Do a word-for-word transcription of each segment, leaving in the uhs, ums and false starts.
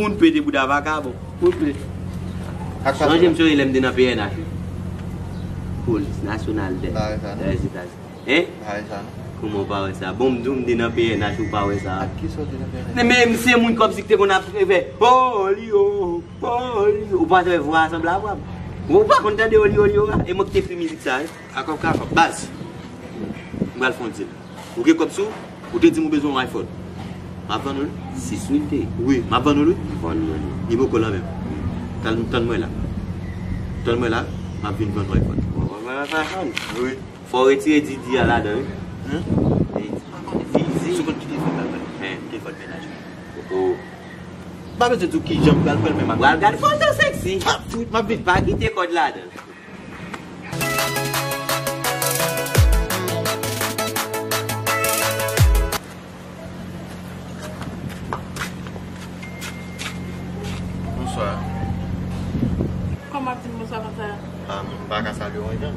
Moun pete bouda vakabon. Moun pete. Sonje m sonje lè m te nan P N H. Polis Nasyonal dè Lèzetazini. Hein? Kòman w pa wè sa? Bon, m di w m te nan P N H, ou pa wè sa? Ak kisa w te nan P N H? Men, men se moun kòmsi ki te konn ap fè, "Oh, li, oh, oh, li, oh." Ou pa t wè vwa a sanble a vwa m? Ou pa konn tande "Oh, li, oh, li, oh" a? E mwen ki te ekri mizik sa, wi. Akòb ka akòb. Baz, m pral fè yon deal. Ou gen kòb sou ou? Ou te di m ou bezwen yon iPhone. M ap vann ou l. Sis wi l te ye. Wi, m ap vann ou l wi. M vann mwen li. Li poko la menm. Tann, tann mwen la. Tann mwen la, m ap vin vann ou iPhone. Mwen vann mwen iPhone? Wi. Fò w retire Didi a ladan wi. Hen? Didi. Sou kont ki telefòn la pral? Hen. Telefòn mennaj mwen. Oh. M pa bezwen di w kijan m pral pran l, men m ap... Pral gad foto seksi. M ap vin. Pa kite kòd ladan. Bonswa. Kòman w ap di m bonswa konsa? Ah, m pa ka salye w anyen.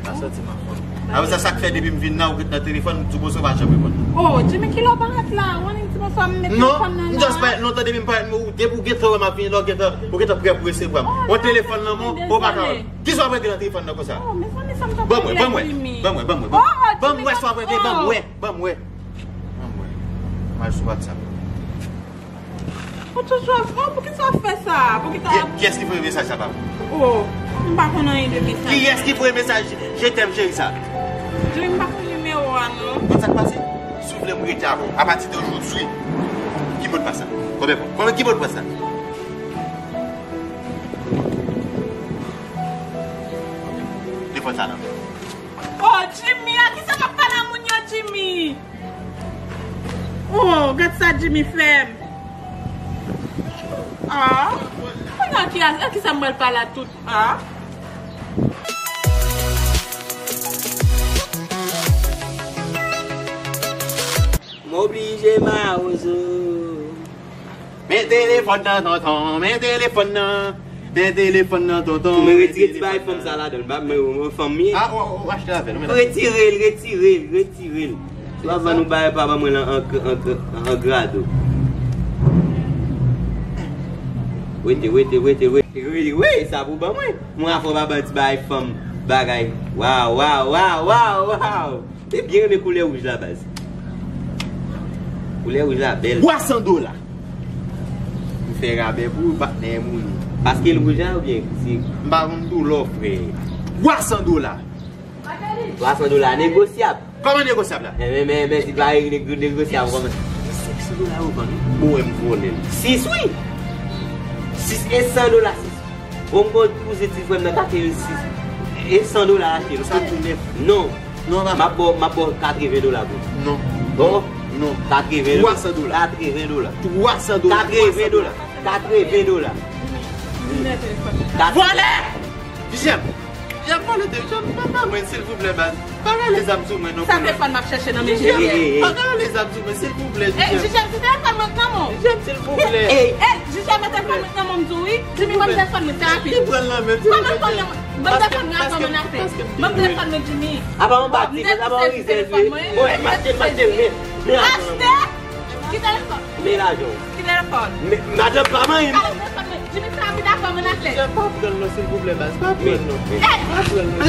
Pa santi m anfòm. Apre sa, sa k fè depi m vin la, ou ret nan telefòn, m di w bonswa, ou pa janm reponn. Oh, Jimmy, kilè w parèt la? Ou annik di bonswa, m met telefòn nan la. Non, m just parèt lontan depi m parèt, ou, depi w gentan wè m ap vini la, ou gentan, ou gentan prè pou resevwa m. Oh, yon telefòn nan men w, ou pa ka wè m. Kisa w ap regle nan telefòn nan konsa? Oh, mezanmi, sa m t ap regle, Jimmy. Ban m wè, ban m wè, ban m wè, ban m wè. Oh, Jimmy, oh. Ban m wè sa w ap regle, ban m wè, ban m wè. Ban m wè. M al sou WhatsApp. Ou toujou ap, oh, poukisa w ap fè sa? Poukisa w ap... Ki, kiyès ki voye mesaj sa ba mwen? Oh, m pa konn anyen de mesaj. Kiyès ki voye mesaj "Je t'aime chérie" sa? Jimmy, m pa konn nimewo a, non. Konn sa k pase? Si w vle m rete avè w, apati de jodi, ki modpas sa? Konbyen, konbyen, ki modpas sa? Telefòn sa la. Oh, Jimmy, a kisa m ap pale a moun yo, Jimmy? Oh, gad sa Jimmy fè m. Ah, kounye a ki, a kisa m pral pale a tout, ah? M oblije mawozo. Men telefòn nan, tonton, men telefòn nan. Men telefòn nan, tonton. Ou men retire ti bagay fanm sa ladan l, ba mwen, mwen fanm li ye. Ah, ou, ou achte avè l, ou mèt achte. Retire l, retire l, retire l. Si w ap vann yon bagay, pa ban mwen l an, an, an, an grado. Wete, wete, wete, wete, wete, wete, sa pou ban mwen. Mwen afè w pa ban ti bagay fanm bagay. Waw, waw, waw, waw, waw. Te byen renmen koulè wouj la, baz. Koulè wouj la bèl. Twa san dola. M fè rabè pou ou, patnè m ou ye. Paske l wouj la oubyen se... M pa konn doulè w, frè. Twa san dola. Twa san dola negosyab. Kòman negosyab la? Men, men, men, men, si pa negosyab kòman? Senk san dola yo vann wi. Ou wè m vòlè l. Sis wi. Sis e san dola sis. Bon, m gon kouzen ti frè m nan katrevennsis. E san dola achte l. Sa tou nèf. Non. Non, papa. M ap ba w, m ap ba w katreven dola pou. Non. Bon. Non. Katreven dola. Twa san dola. Katreven dola. Twa san dola. Katreven dola. Katreven dola. Vòlè! Jijè m. Y ap vòlè de Jijè m. Pa, pa mwen, silvouplè, baz. Pa rale zam sou mwen non. Sa telefòn m ap chèche nan men Jijè m. Jijè m, pa rale zam sou mwen, silvouplè, Jijè m. Jijè m, se telefòn mwen k nan men w. Jijè m, silvouplè. Ey, ey, Jijè m, telefòn mwen k nan men w, m di w wi. Jimmy, ban m telefòn mwen, se rapid. Li pran l nan men m, silvouplè. Ban m telefòn mwen, ban m telefòn mwen, apre mwen afè. Ban m telefòn mwen, Jimmy. Apa yon bati, apa yon rizèz wi. Bon, mache, mache, men, men. Achte! Ki telefòn? Men lajan w. Ki telefòn? Men, madanm pa manyen m. Kale telefòn mwen. Jimmy, fè rapid avè mwen nan klè. Jijè, pa pran l non, silvouplè, baz. Pa pran l non. Ey! Pa pran l non.